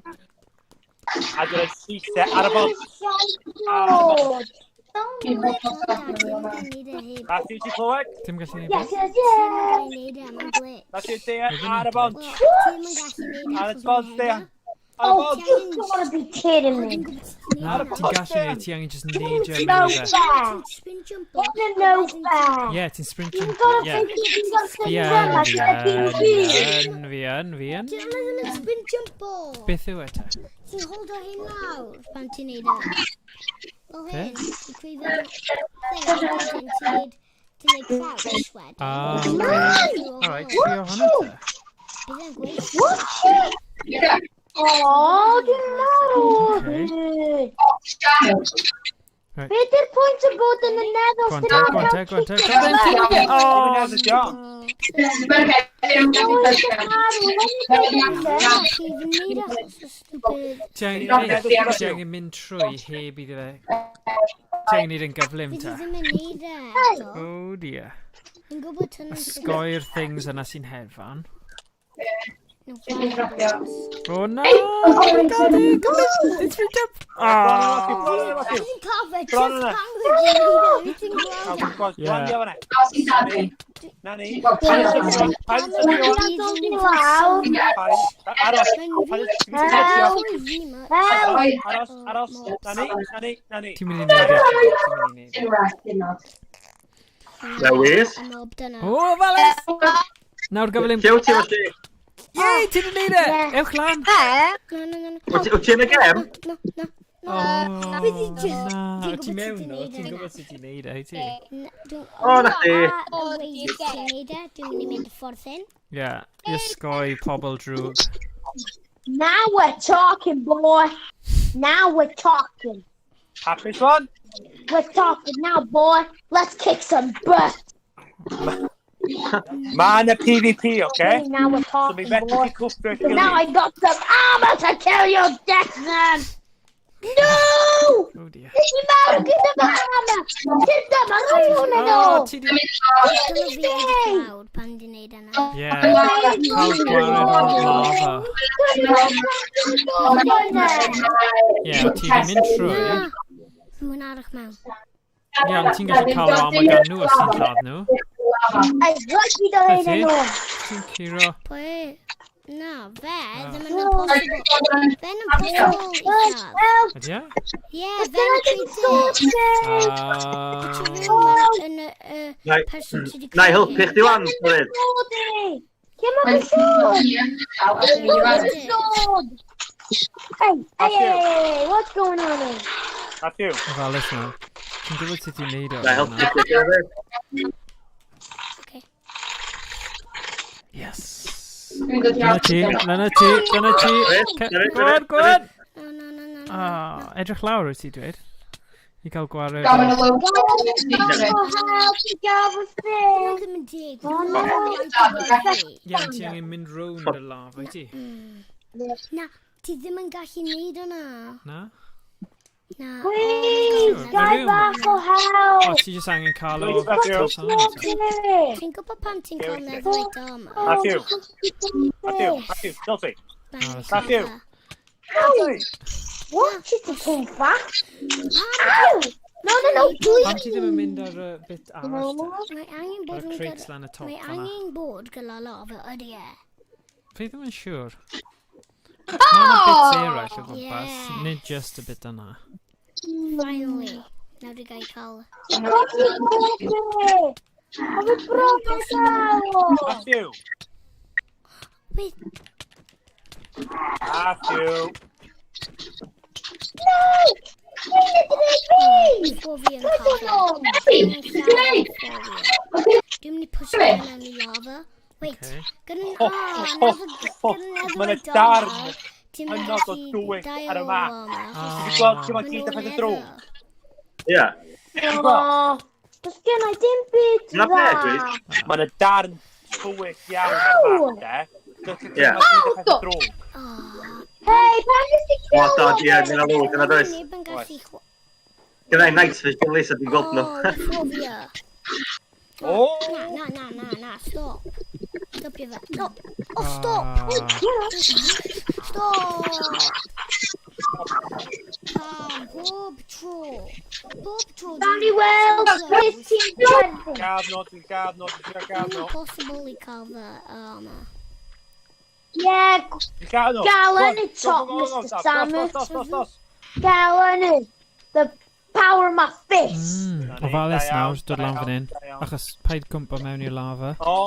A dwi'n rhoi saethau ar y bont. Sword! Ti'n neud e heb. Matthew, ti'n clywed? Ti'n gallu neud Yes, beth? yes, Ti'n yes! gallu neud e, mae'n glitch. Matthew, Deia, ar y bont. Wel, ti'n yn gallu neud e Ar y achos bont, mae'n Deia. header. Ar y Oh, bont. you've gotta be kidding O, me. dwi'n gwybod sut ti'n Na, neud e. ti'n gallu neud, ti angen just neidio No mewn i fe. fair! Ti'n spin jump What a no fair! Ie, ti'n sprint You've jump. gotta Ie. think you've got to Fi run yn, like fi a yn, PvP. fi yn, fi yn, fi yn. Ti'n ddim yn spin jump o. Beth yw e te? Ti'n hold o hyn lawr pan ti'n neud e. Fel hyn, ti'n cwyfo thing, a wedyn ti'n neud crouch wedyn. Ah, okay. Alright, trio hwnna te. Bydd e'n gweithio. What? O, dwi'n marw! Okay. Right. Be di'r pwynt o bod yn y nether Go on te, go on te, go on te. Go on te. Dim Oh, yn edrych iawn. Ti ddim neud achos o stupid. Ti angen ti angen mynd trwy heb iddo fe. Ti angen neud yn gyflym Fydd te. i ddim yn neud e eto. Oh dear. Fi'n gwybod hwn yn Osgoi'r things yna sy'n hedfan. No, fireballs. Oh no! Got it! Got it! It's been jump! Oh! Fi'n cael fe Bron just yna. pan wyt ti'n neud e, wyt ti'n gweld e. Gweld Yeah. yeah. fan'na. Na ni. Paid syrthio. Paid syrthio. Paid. Aros. Paid syrthio. Aros, aros. Na ni, na ni, na ni. Ti'n mynd i neud e. Ti'n mynd i neud e. Lewis? Y mob dyna. O, Valens! Nawr gyflym. Lle wyt ti felly? Yay, ti di neud e! Ie. Ewch lan! E? Na, na, na, na. Wyt ti yn y gem? Na, na, Oh, na. Fi 'di jyst- na. Ti'n Wyt ti gwbod mewn sut i o? neud Ti'n e. gwybod sut i neud e, wyt ti? Na, dwi'n... O, na chdi. A y way ti'n neud e, dwi'n mynd i mynd y ffordd hyn. Ie, i osgoi pobl drwg. Now we're talking, boy. Now we're talking. Hapus one? We're talking now, boy. Let's kick some butt. Mae yna PvP, oce? Now we're So mi talking, fedrwch boy. chi cwffio eich Now I gilydd. got some armor to kill you, Deathman. No! Oh dear. This is American armor. Get them alone and Oh, all. ti di... Dyle fi edrych lawr pan dwi'n neud yna. Ie, cael gwared o'r lava. Ie, ti di mynd trwy. Na! Rhywun arall mewn. Ie, ond ti'n gallu cael yr armor gan nhw os ti'n lladd nhw. I lucky the That's lady it. no. Ti'n curo. Pwy? Na, fe ddim yn impossible. Fe'n impossible i lladd. Ydy e? Ie, fe'n creative. Ah. Ti rhywun yn y Na i- person ti di Na i helpu chdi wan, Dafydd. Lle mae fy sword? Sword! Hey, hey, hey, hey, what's going on here? Matthew. Ofalus nawr. Ti'n gwybod sut i wneud o? Na i helpu chdi, Dafydd. Okay. Yes. Dyna ti, dyna ti, dyna ti. Dafydd, Go on, go on. No, no, no, no, no. Ah, edrych lawr wyt ti dweud? I gael gwared. Gael o'r- yn y Help, i gael fy Hwnnw thing. ddim yn deg. Oh, no. Ie, ond ti angen mynd rownd y lava, wyt ti? Na, ti ddim yn gallu neud hwnna. Na? Na. Please, Sure, guy ma' bach o O, help. ti jyst angen cael o... Please, Matthew. Please. Ti'n gwybod pam ti'n cael netherite armor? Matthew. Matthew. Matthew. Chelsea. Matthew. What is the king back? Ow! No, no, no, Pam please. ti ddim yn mynd ar y bit arall te? Mae angen Ar bod y yn crates gyda... lan y top Mae fan'na. angen bod gyda lava, ydy e. Fi ddim yn siŵr. Mae yna bits eraill o gwmpas, Yeah. nid just y bit yna. Finally. Nawr dwi'n gael cael... Have a proper Matthew. Wait, Matthew. No! before fi yn cael fe. Dwi'n mynd i lladd before fi. Dwi'n mynd i pwysio fe mewn i lava. Wait, Okay. gyda... Oh, Ah, oh, another... oh, Gyda ma' 'na netherite darn armor. Ti'n mynd hynod o gallu dywyll dau ar y o map. armor, achos Ti 'di gweld lle mae ma' gyd y nhw'n pethau drwg? nether. Ie. Oh, does gen i dim byd Na be, dda. dwi? Mae yna darn tywyll iawn ar y map, de. Ie. Mae gyd y pethau drwg. Oh, Hey, pam nes ti O, da, ie, mynd â lwyd yna, does? Neb yn gallu Gynna i night vision, Lisa, dwi'n gweld nhw. Oh, phobia. O! Na, na, na, na, na, stop. Stopio fe. No. Oh, stop. Ah. Stop. Pam, bob tro. Bob tro. Gawn ni weld beth ti'n gwerthu. Gadd no, dwi'n gadd no, dwi'n gadd no. Impossible i cael fy armor. Yeah, Dwi'n gadd no. Gael Go on, yn y go, top, go, go, go, Mr. Dos, Salmon. dos, dos, dos. gael yn y the power of my fist. Ofalus Da iawn, nawr, dod da lan fan iawn, hyn. da iawn. Achos paid gwmpa mewn i'r lava. O,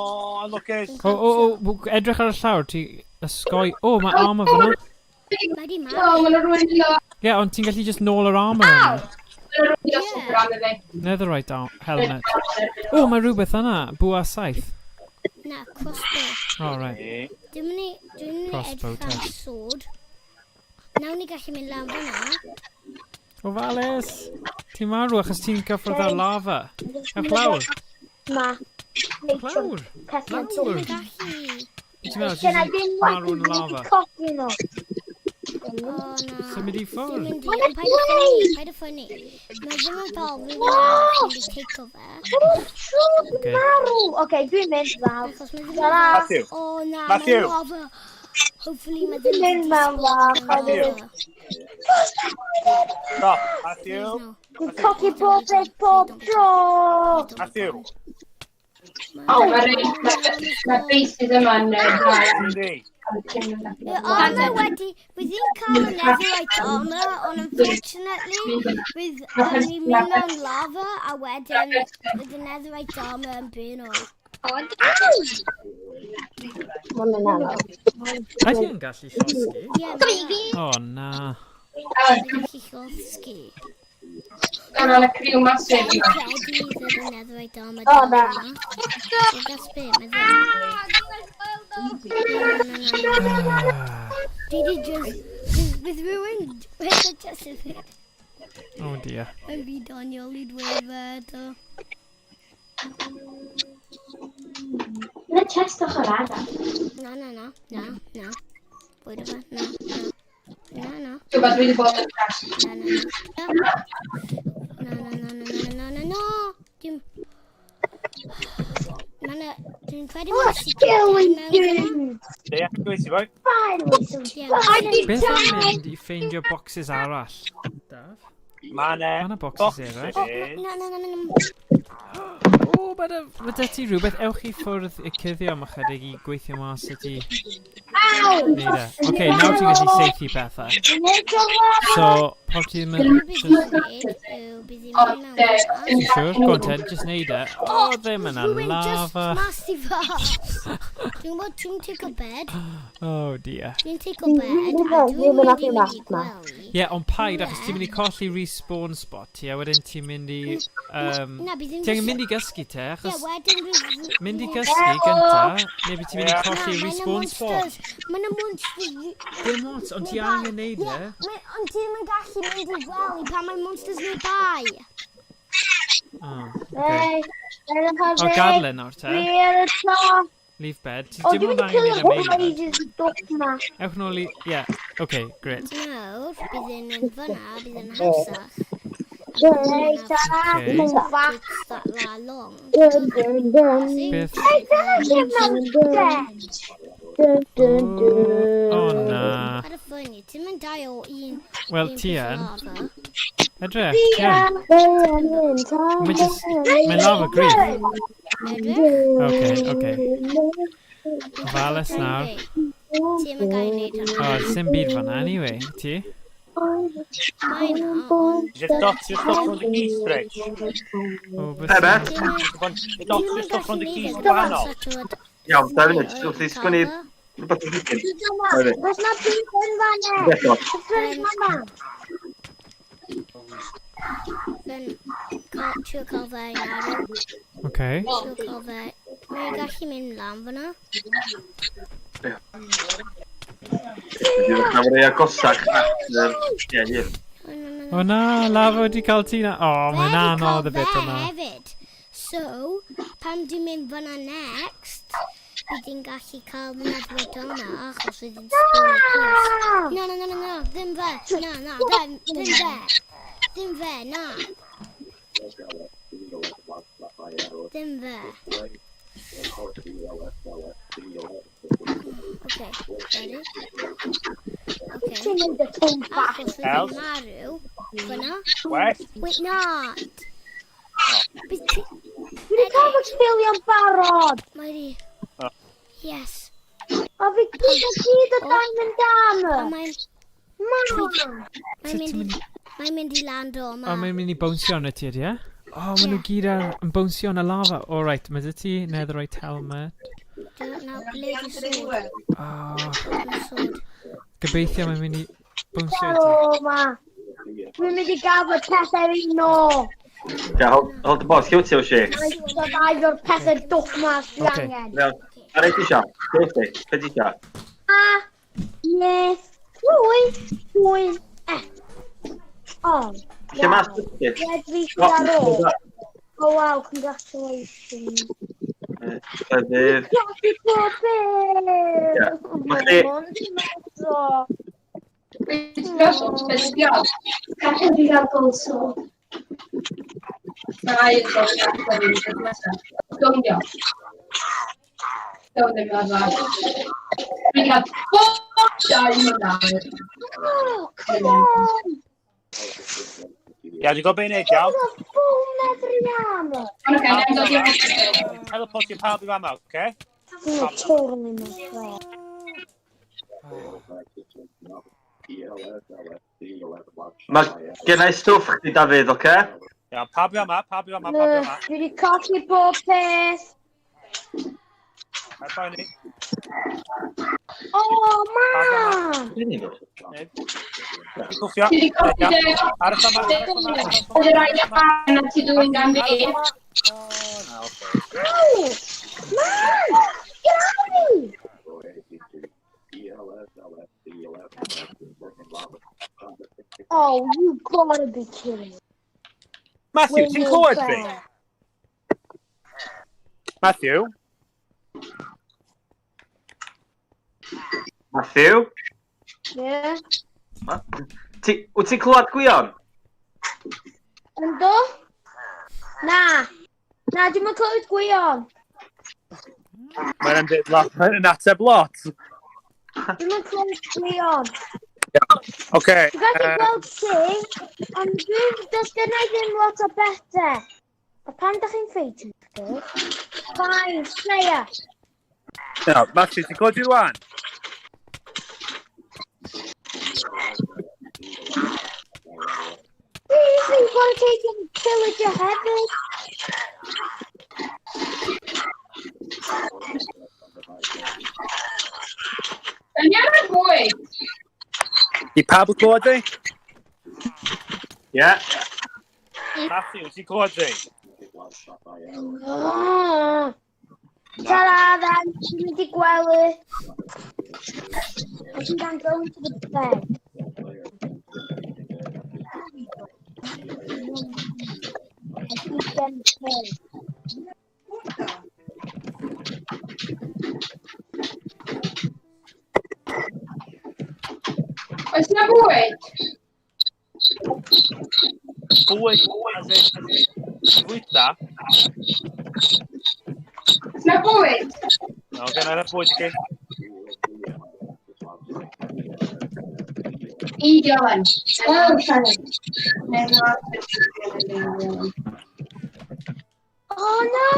anlwcus. O, edrych ar y llawr, ti ysgoi... O, mae armor fyna. Mae di O, marw. mae'n rhywun yno. Ie, yeah, ond ti'n gallu just nôl yr armor yna. Mae'n rhywun yno super am i fi. Netherite helmet. O, mae rhywbeth yna. Bwa saith. Na, crossbow. O, right. Dwi'n mynd i, dwi'n mynd i Crossbow edrych am test. sword. Nawr ni gallu mynd lan fyna. Ofalus! Ti'n marw achos ti'n gyffwrdd ar lava. Ewch lawr. Ma. Ewch lawr. Pethau Lawr. Dwi'n gallu. Ti'n meddwl, Gen i ti'n ddim marw yn wedi lava. codi nhw. O, na. Symud i Dwi'n ffwrdd. mynd i, ond paid â phoeni, paid â phoeni. Mae ddim yn fel rhywun arall yn mynd i take over. Ocê. Marw! Oce, dwi'n mynd fawr. Achos mae ddim yn Ta-ra. fel... Matthew. O, na, Matthew. mae'n lava. Hopefully mae ddim Mynd mewn lava. Matthew. Stop. Matthew. Please, no. Dwi'n cogi pob beth pob tro. Matthew. Mae faces yma'n Andy. Y armor wedi... Bydd hi'n cael y netherite armor, ond unfortunately, bydd yn mynd mewn lava, a wedyn bydd y netherite armor yn burn o. Mae'n mynd anodd. Ydy yn gallu llosgi? Ie, mae O, na. yn gallu llosgi. Gan o'n y criw masif Dwi'n yma. credu fydd y netherite armor O, dal na. yma. Wel, that's be, mae ddim. Na, na, na, na. Dwi di just... Bydd rhywun... Bydd just yn Oh dear. Mae'n fi doniol i dweud fe eto. Mae'n chest ochr arall. Na, na, na, na, na. Bwyd o fe, na, na. Na, na, Dwi'n gwybod, dwi wedi bod yn chest. na, na, na. Na, na, na, na, na, na, na, na. Dim... Ma' 'na... Dwi'n credu Oh, mae'n secret killing mewn fyna. dude! Ie, dwi ti boi. Finally, some Ie. fucking Beth am time! mynd i ffeindio boxes arall? Daf? Mae 'na Ma' 'na boxes eraill. O, na, na, na, na, na. O, mae 'da ti rhywbeth. Ewch i ffwrdd i cuddio am ychydig i gweithio mas sut i Ow! wneud e. Oce, nawr ti'n gallu saethu pethau. So, pawb ti ddim yn... Be bydd Just, hi'n neud yw bydd hi'n O, mynd mewn de, fan'na. ti'n siŵr? Go on ten, just neud e. O, ddim yna Rhywun just lava. mas i fas. Dwi'n gwybod ti'n take a bed. Oh dear. Dwi'n take a bed a dwi'n mynd i mynd i gwely. Ie, yeah, ond paid, achos ti'n mynd i colli respawn spot ti, a wedyn ti'n mynd i... Na, bydd hi'n Ti angen mynd i gysgu te, Ie, achos wedyn bydd... mynd i gysgu gynta, neu bydd ti'n mynd i Ie. colli Na, mae 'na respawn spot. monsters. Mae 'na monsters. Dim ots, ond ti angen neud e. Ie, ond ti ddim yn gallu mynd i gwely pan mae monsters nearby. Oh, okay. Hey, yn O, y gadle nawr te. Dwi ar y top. Leave bed. Ti O, dim dwi ond wedi angen neud cylio y main bed. blazes dwch ma. Ewch nôl i... Ie, okay, great. Nawr, bydd yn mynd fyna, bydd yn hawsach. Hey, ta-ra, Okay. fach. It's that la long. Dun, dun, dun. See? Beth... Hey, dyna lle mae'r bed. Dun, dun, dun. O, na. Ar y ffynnu, ti'n mynd dau o un... Wel, un ti peth yn. lava. Edrych, ti yn. Mae just... Mae lava gryf. Edrych. Okay, okay. Ofalus nawr. Ti'n mynd gael ei wneud O, hwnna. sim byd fan'na, anyway. Ti? Mae na, ond... Just dot, just dot rownd y geese, Rich. O, beth... Be, be? Ti'n mynd... Dot, just dot rownd y geese gwahanol. Iawn, da funud, jyst wrth i sgwennu rhywbeth yn hyn. Oes na byd yn fanna? Beth o? Beth yn fanna? Fe'n trio cael fe i arw. Okay. Trio cael fe... Mae'n gallu mynd lan fyna. Dwi'n dechrau fod ei agosach at yr... Ie, ie. O, na, na, O na, lava wedi cael ti na. O, mae'n Fe 'di anodd y cael bit fe yna. hefyd. So, pan dwi'n mynd fyna next, bydd hi'n gallu cael fy netherite yma, achos bydd hi'n spawn close. Na, na, na, na, na, ddim fe. Na, na, ddim, ddim fe. Ddim fe, na. Ddim fe. Okay, ready? Okay. Ti'n mynd y twn bach. Achos fydd Els? hi'n marw fyna. Well, Wait, na. Bydd ti... Dwi wedi cael fy kilio'n barod. Mae di... O. Yes. O fi gyd o gyd o diamond A armor. mae'n Mam. mae'n mynd i... Mae'n mynd i lando O, yma. mae'n mynd i bownsio arno ti, ydy e? O, maen nhw Ie. gyd ar, yn bownsio yn y lava. O, right, mae dy ti netherite helmet. Now, ble di sword? O, Mae sword. gobeithio mae'n mynd i bownsio i ti. O, ma. Dwi'n mynd i gael fy pethau i nôl. Ia, hold the boss, lle wyt ti, Oshi? Mae'n survive o'r pethau dwch ma sydd Ocê. angen. Iawn. A reit ti isio? Lle wyt ti? Be ti isio? A, ne, pwy, pwy, F. O, Lle mas ti? Lle dwi sydd ar ôl? Oh wow, congratulations. Llefydd. Colli pob beth! Ie. Ma' chdi- Gallwn fi gael gold sword. Dau gold sword. Donio. Don't ddim ar ddau. Dwi'n cael bob diamond armor. Oh, come on! Ia, dwi'n gwybod beth i wneud, iawn. Oedd full nether armor. Ond oce, na'n dod i'r Teleportio pawb i fama, oce? Dwi'n totally messed up. Mae gen i stwff chdi, Dafydd, oce? Iawn, pawb i fama, pawb i fama, pawb i fama. Dwi wedi colli bob peth. Mae poeni. Oh, man! Dwi'n ei fod. Ti'n cwffio. Ti wedi colli dy... Ar y fama, ar y fama, ar y fama. Oedd y rhaid a na ti dwi'n gan fi. O, na, oce. Ow! Man! Get out of me! Oh, you gotta be kidding me. Matthew, ti'n clywed fi? Matthew? Matthew? Yeah. Ti, wyt ti'n clywed Gwion? Ynddo? Na. Na, dwi'n mynd clywed Gwion. Mae'n deud lot, mae'n ateb lot. Dwi'n mynd clywed Gwion. Oce. Dwi'n gallu gweld ti, ond dwi'n... Does gen i ddim lot o bethau. A pan da chi'n ffeitio chdi? Fine, player. No, Matthew, ti'n clywed fi wan? Seriously, you've got to take a pillager hefyd. Yn iawn ar bwyd. Di pawb yn clywed fi? Ie. Matthew, ti'n clywed fi? Oh. Ta-ra then, dwi'n mynd i gwely. I think I'm going to the bed. I keep getting killed. Oes na bwyd? Bwyd, as in, fwyta. Oes na bwyd? No, gen i'r bwyd i chi. I Dylan. Oh, sorry. Oh no!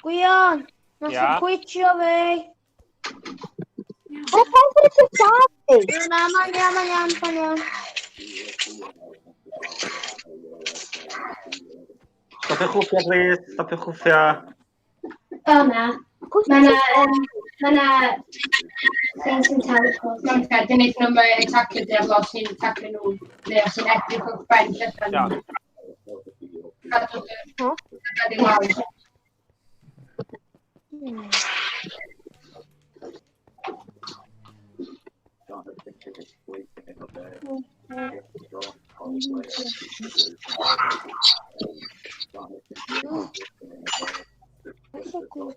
Gwion, nath Ia? o quitio fi. O, pam bod ti'n dad fi? Na, mae'n iawn, mae'n iawn, mae'n iawn. Stopio chwffio, please. Stopio chwffio. O na. Mae na, ma na thing sy'n teleport. Mae'n ca, dyn nhw'n nhw'n attackio diablo sy'n attackio nhw, neu os sy'n edrych o'r ben llyfn. Iawn. Cadw dy... Cadw i lawr. That's so cool.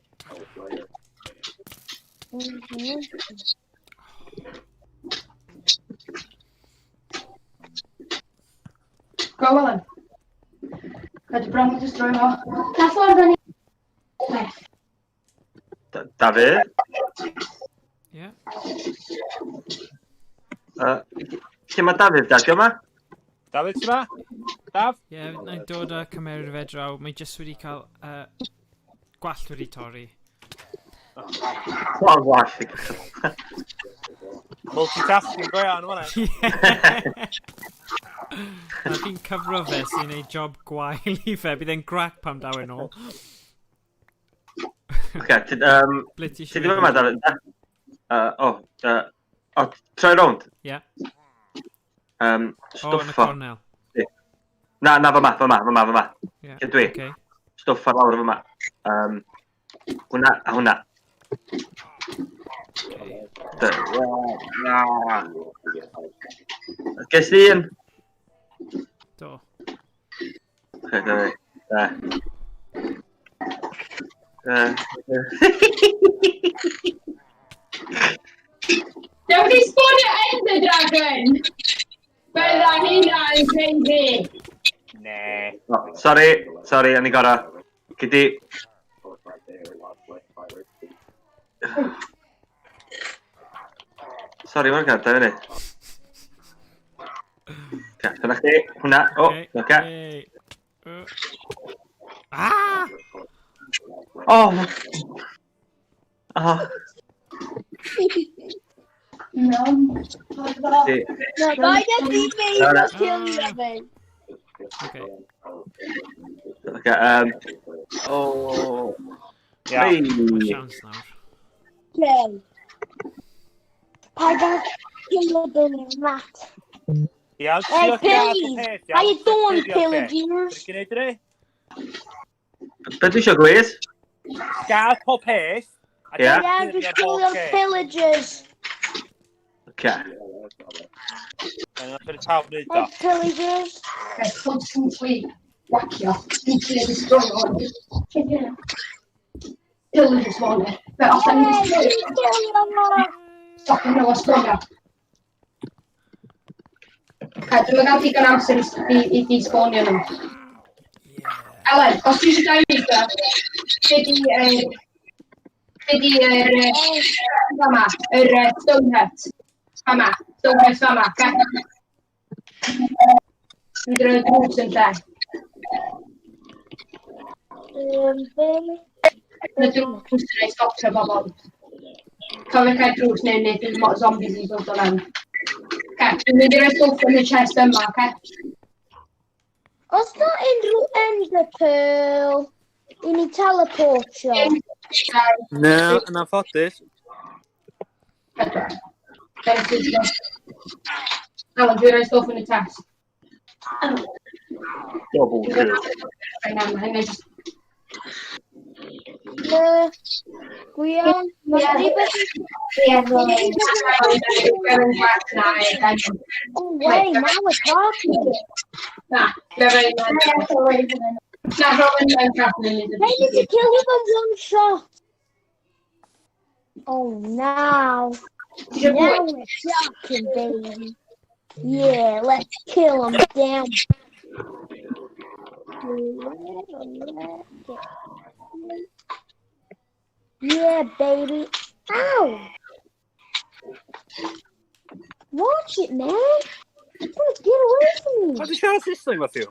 Go, Alan. Cadw bron yn destroy fo. Na ffordd o'n i... Dafydd? Ie. Lle mae Dafydd, Dad? Yma? Dafydd, ti'n ma? Daf? Ie, yeah, na i dod â cymeryd fe draw. Mae jyst wedi cael gwallt wedi torri. O, gwallt. Multitasking go iawn, hwnna. A fi'n cyfro fe sy'n ei job gwael i fe. Bydd e'n grac pam daw e'n ôl. Oce, ti Ble ti ti eisiau ddim yma, Dafydd? O, o, troi rownd. Ie. O, yn y Stwff o. cornel. Na, na, fyma, fyma, fyma, fyma. Ie. Lle dwi? Okay. Stwff ar lawr fyma. Hwnna, a hwnna. Okay. Ges di un? Do. Oce, dyna ni. Da. Dewch i spawnio Ender Dragon! Bydda hynna yn crazy! Ne. Oh, sorry, sorry, o'n i gorau. Gyd i... Sorry, mae'n gael, da fyny. Oce, dyna chdi, hwnna, o, Okay. oce. Yay. Ah! O! O, No. di. Na, paid â fi Na, na. feio kilio fi. Okay. Oce, O. Iawn. Mae Hey. siawns nawr. Okay. Paid â kilio rat. Iawn, Hey, trio gael please. peth, How iawn. you doing, Trio peth. pillagers? Ti'n gwneud hynny? Be dwi eisiau, Gwiz? Gael pob peth. a Ie. Yeah, clirio'r just holl kill your lle. pillagers. Oce. Mae'n rhaid pawb wneud Hey, o. pillagers. I constantly whacio. Dwi'n trio destroy hwn. Pillagers spawner. Fe os da ni'n Hey, destroy, kill your... stop nhw o spawnio. Ca, dwi'n gael digon amser i despawnio nhw. Elen, os ti eisiau dweud o, be di yr... Be di yr... Fama, yr stone hut. Fama, stone hut fama, ca? Dwi'n rhoi drws yn lle. Be? Mae drws yn ei stopio bobl. Cofio cael drws neu neu bydd zombies yn dod o mewn. Ca, dwi'n mynd i roi stwff yn y chest yma, ca? Os na unrhyw ender pearl i ni teleportio? Na, yn anffodus. 4. Alan, dwi'n rhoi stwff yn y chest. Double kill. Right now, mae hynny just... Na. Gwion, mae rhywbeth... Oh, wait, now we're talking. Na, Na, rhoi Minecraft yn mynd. Hey, did you kill him in one shot? Oh, now. Now we're talking, baby. Yeah, let's kill him down. Yeah, baby. Ow! Watch it, man. Get away from me. Pam ti'n siarad Saesneg, Matthew?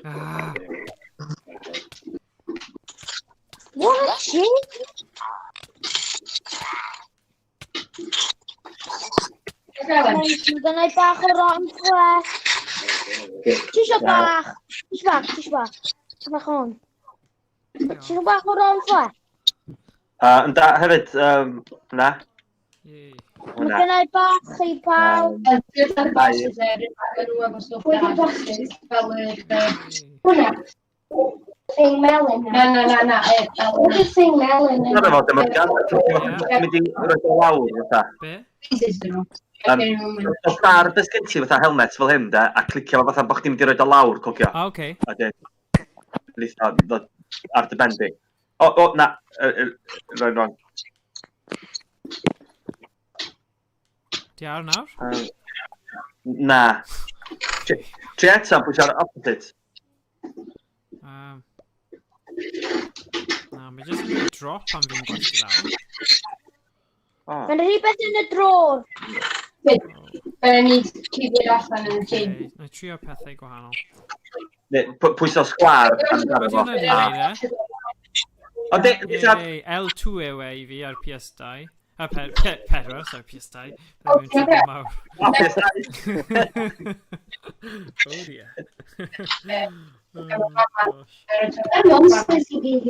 Ah, Watch it. Mae'n gynnu bach o rotten flesh. Ti isio bach? Ti isio bach? Ti isio bach? Ti isio bach hwn? Ti isio bach o rotten flesh? Ynda, hefyd, na. Yay. Mae Hwnna. gynnu bach i pawb. Dwi'n bosses e, rhywbeth nhw efo stwff Pwy da. 'di'r bosses? Fel yr... Yay. Hwnna. Thing melyn. Na, na, na, na. Fel Pwy 'di'r thing melyn? Dyna fo, dyma'r gan. Ti'n mynd i roed o lawr, fatha. Be? Freezes dyn nhw. Os ar beth gen ti fatha helmet fel hyn, de, a clicio fo fatha bo chdi'n mynd i roed o lawr, cogio. Ah, okay. A dyn, litha, ddod ar dy ben di. O, na, roi'n wrong. Di ar nawr? Na. Tri eto, pwysio ar opposite. Na, mae jyst yn mynd drop am fi'n gwasgu lawr. O. Mae'n rhywbeth yn y drôr. Byddwn ni cuddiad allan yn y tŷ. Okay, na i trio pethau gwahanol. Neu, pwyso sgwar amdano Wedi fo. hwnna di wneud e? Ond di, di tad, Yay, L2 yw e i fi ar PS2. A 4, sorry, PS2. Byddai'n mewn trouble mawr. o, PS2. Oh dear. Oh, gosh. Monsters i gyd.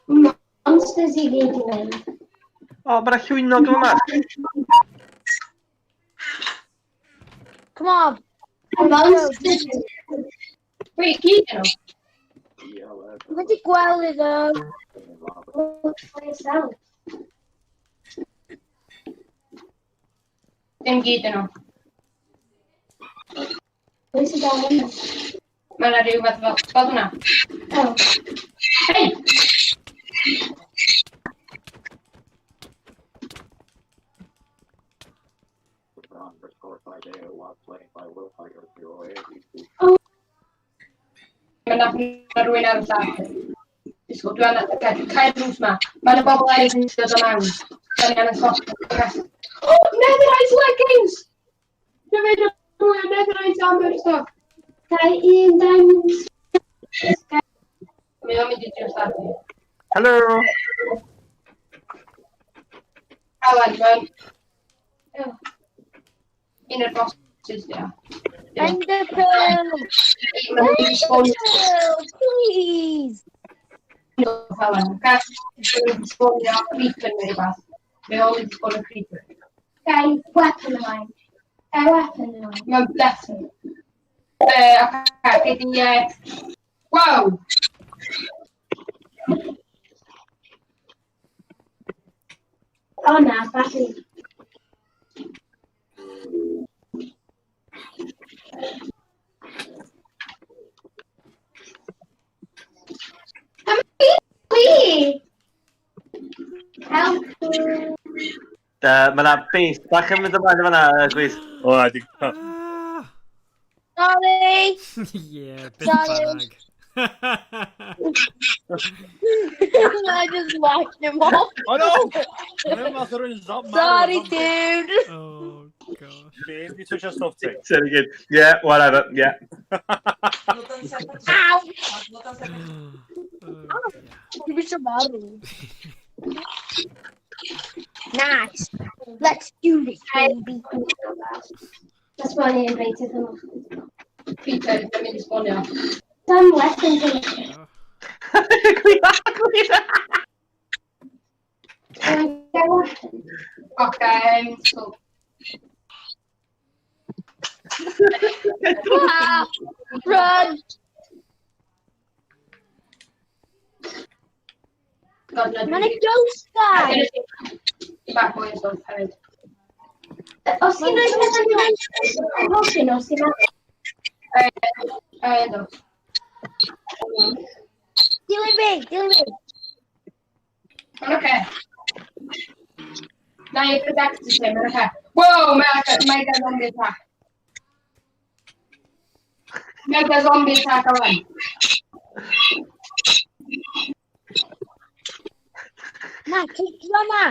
Monsters i gyd i mynd. O, mae'na llwynog yma. Come on. Monsters. Wait, gyd nhw? Dwi wedi gweld iddo. Look for yourself. Dim gyd nhw. Pwy sy'n dal yna? Mae yna rhywbeth fel hwnna. Oh. Hei! Mae yna rhywun ar y llaw. Disgwyl, dwi angen... Oce, dwi'n cau'r drws ma. Mae yna bobl eraill yn dod o mewn. Da ni angen stopio. Oh, Netherite leggings! Dwi'n mynd mwy o Netherite armor stuff. Dau, un, diamond. Mae o'n mynd i drio startio. Hello. Alan, mae'n... Un o'r bosses, ia. Ender Pearl! Mae'n mynd i spawnio Pearl, please! fel yna. Mae'n mynd i spawnio creeper neu rhywbeth. Mae o'n mynd i spawnio creeper. Gai weapon ymlaen. Gai weapon ymlaen. Mae'n definitely. Oce, gei di... Wow! O na, falle. Please! Help! Mae yna beast bach yn mynd ymlaen yn fan'na, Gwys. O, na, di... Ah! Sorry! Yeah, bit Sorry. bynnag. I just whacked him off. Oh no! Mae'n fath o rhywun zombie. Sorry, dude. Oh, gosh. Be di twysio stwff ti? Sorry, good. Yeah, whatever, yeah. Ow! Oh, yeah. Dwi'n eisiau marw. Nice. Let's do this, baby. That's why I invited him. Creeper, mae'n mynd i spawnio. Some weapons in it. Oh. Gwys, Gai weapon. Oce, so... Ah, run! God, no. Mae'n a ghost guy. Bach mwy o stwff hefyd. Os ti'n rhoi pethau yn potion, os ti'n meddwl. Do. Dilyn fi, dilyn fi. Mae'n oce. Na i protect ti, mae'n oce. Wow, mae gan zombie attack. Mae gan zombie attack Owen. Na, cicio na.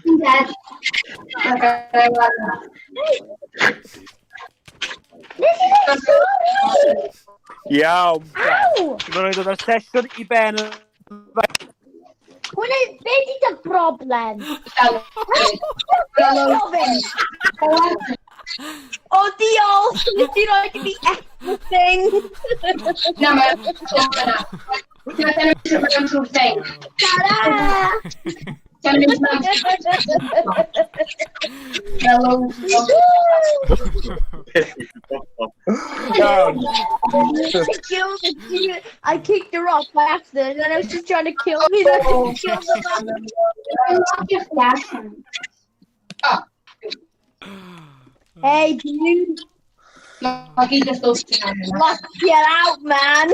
Dwi'n dead. Mae gan Owen. Nes i ddweud sorry! Iawn. Aw! Mae'n dod â'r sesiwn i ben. Hwna, be di dy broblem? Dal. Robin! O, diolch! Nes i roi fi everything! Na, mae'n... Na. Mae'n mynd trwy'r thing. Ta-da! Mae'n mynd mewn... Hello. Iawn. I killed the dude. I kicked her off by accident, and I was just trying to kill me. Then I killed the man. Oh, Hey, dude, mae gyd o stwff ti'n angen. lock get out, man.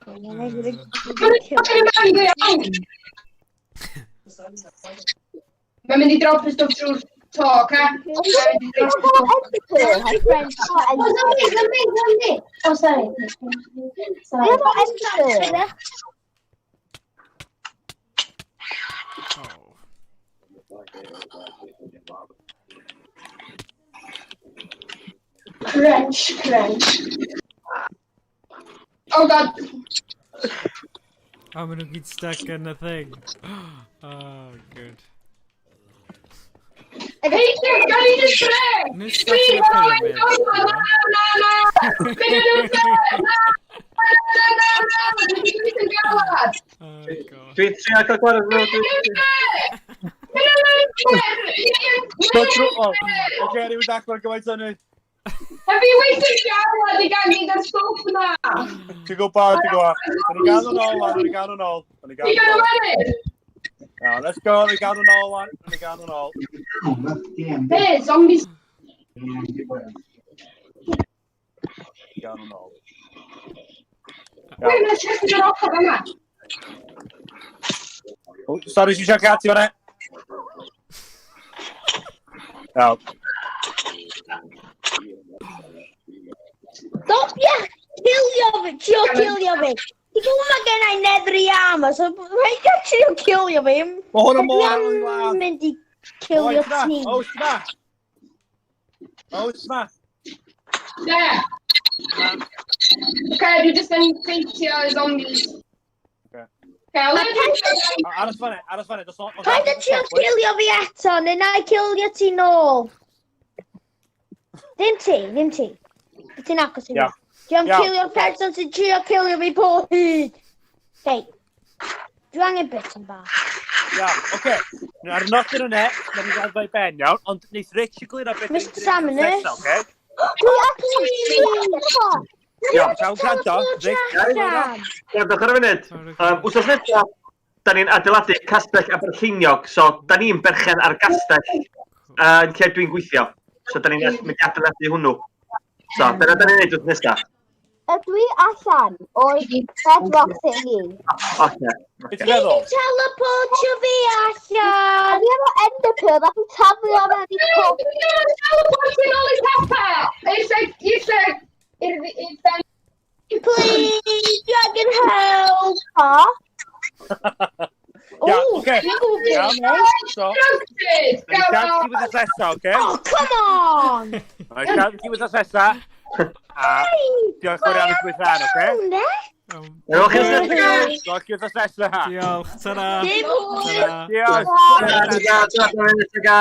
Mae'n mynd i iawn. Mae'n mynd i drop y stwff trwy'r to, oce? Mae'n mynd i drop y stwff. Oh, zombie, zombie, zombie. Oh, sorry. Sorry. Oh. Crunch, crunch. Oh god. Oh, maen nhw gyd stuck yn y thing. Oh, good. Hey, gael i just break! Nhw'n stuck yn y pyramid. Na, na, na! Na, na, na, na! Dwi'n yn galad! Oh, gosh. Dwi'n trio cael gwared nhw. Dod trwy... O, oce, ni'n mynd agor gymaint hynny. Have you wasted galad i gael gyd o'r stwff na? Ti'n gwybod, ti'n gwybod. Da ni gael nhw'n ôl, wan, da ni gael nhw'n ôl. Da ni gael Ti'n nhw'n gael ôl. wenyn? Iawn, let's go, ni gael nhw'n ôl, wan. Da ni gael nhw'n ôl. Hey, zombies. Ni gael nhw'n ôl. Wait, mae'n chest yn yr ochr yma. Oh, sorry, ti'n siarad cat i fan'na. Iawn. Stop, yeah! Kilio fi! Trio kilio fi! Ti'n gwybod mae gen i nether armor, so rhaid i trio kilio fi. Mae hwn yn mor anodd i Dwi'n ladd. mynd i kilio ti. O, sma. O, sma. There. Okay, dwi jyst yn ffeitio zombies. Okay. Aros fan'na, aros fan'na. Paid â trio cilio fi eto, neu na i cilio ti nôl. Ddim ti, ddim ti. Ti'n agos i fi. Dwi am cilio'r person sy'n trio cilio fi pob hyd. Hei, dwi angen bit yn bach. Iawn, oce. Ar nodyn yna, na ni ddod i ben, iawn, ond neith Rich i gliro beth Mr Salmonus. Oce? Dwi actually... Iawn, iawn, gwrando. Rich, Gwrandwch ar y funud. Wsos nesaf, da ni'n adeiladu castell Aberlleiniog, so da ni'n berchen ar gastell yn lle dwi'n gweithio. So da ni'n mynd i adeiladu hwnnw. So, dyna da ni'n neud wrth nesaf. Ydw i allan o'r bedrock thingy? Oce. Beth ti'n feddwl? Teleportio fi allan! Fi efo ender pearl, nath i taflu o mewn i cwp. Teleportio nôl i Peppa! I'r lle, i'r ben. Please, dwi angen help! Ha? Iawn, Ooh, oce. dwi'n gwybod beth Iawn. i'n neud. So, Roasted! na ni siarad ti wythnos nesa, oce? Oh, come on! Na ni siarad ti wythnos nesa. A diolch yn fawr iawn i chi rhan, oce? Ne? Diolch i chi. Diolch i wythnos nesa. Diolch, ta-ra. Dim Ta-ra. Diolch. Ta-ra, ta-ra, ta-ra, ta-ra,